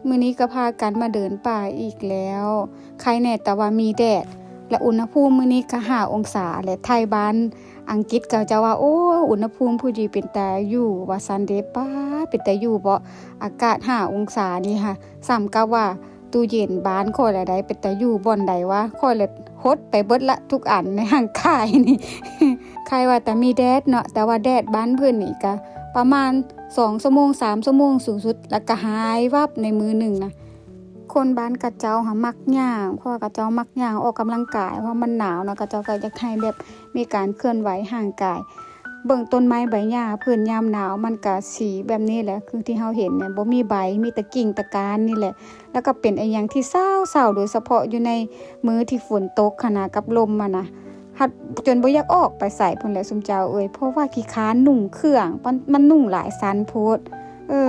ມື້ນີ້ກໍພາກັນມາເດີນປ່າອີກແລ້ວ. ໃຄແດ່ແຕ່ວ່າມີແດດ ແລະ ອຸນຫະພູມມື້ນີ້ກໍຫ້າອົງສາ ແລະ ໄທບ້ານອັງກິດເຂົາເຈົ້າວ່າ ໂອ້ ອຸນຫະພູມຜູ້ດີເປັນຕາຢູ່ວ່າຊັ້ນເດ້. ປ້າ ເປັນຕາຢູ່ເບາະ ອາກາດຫ້າອົງສານີ້ຫະ ສ່ຳກັບວ່າຕູ້ເຢັນບ້ານຂ້ອຍລະໃດ ເປັນຕາຢູ່ບ່ອນໃດວະ. ຂ້ອຍລະຫົດໄປເບິດລະທຸກອັນໃນຮ່າງກາຍນີ້. ໃຄວ່າແຕ່ມີແດດເນາະ ແຕ່ວ່າແດດບ້ານເພິ່ນນີ້ກະປະມານສອງຊົ່ວໂມງ ສາມຊົ່ວໂມງສູງສຸດ ແລ້ວກະຫາຍວັບໃນມື້ໜຶ່ງນະ. ຄົນບ້ານເຂົາເຈົ້າຫາມັກຍ່າງ ເພາະວ່າເຂົາເຈົ້າມັກຍ່າງອອກກຳລັງກາຍ ເພາະມັນໜາວເນາະ ເຂົາເຈົ້າກໍຢາກໃຫ້ແບບມີການເຄື່ອນໄຫວຮ່າງກາຍ. ເບິ່ງຕົ້ນໄມ້ໃບຫຍ້າເພິ່ນຍາມໜາວ ມັນກະສີແບບນີ້ແຫຼະ ຄືທີ່ເຮົາເຫັນນີ້ ບໍ່ມີໃບ ມີແຕ່ກິ່ງແຕ່ການນີ້ແຫຼະ. ແລ້ວກໍເປັນອີ່ຫຍັງທີ່ເສົ້າໆ ໂດຍສະເພາະຢູ່ໃນມື້ທີ່ຝົນຕົກຫັ້ນນະ ກັບລົມຫັ້ນນະ ຮັດຈົນບໍ່ຢາກອອກໄປໃສພຸ້ນແຫຼະຊຸມເຈົ້າເອີຍ ເພາະວ່າຂີ້ຄ້ານນຸ່ງເຄື່ອງ ມັນ ມັນນຸ່ງຫຼາຍຊັ້ນໂພດ. ເອີ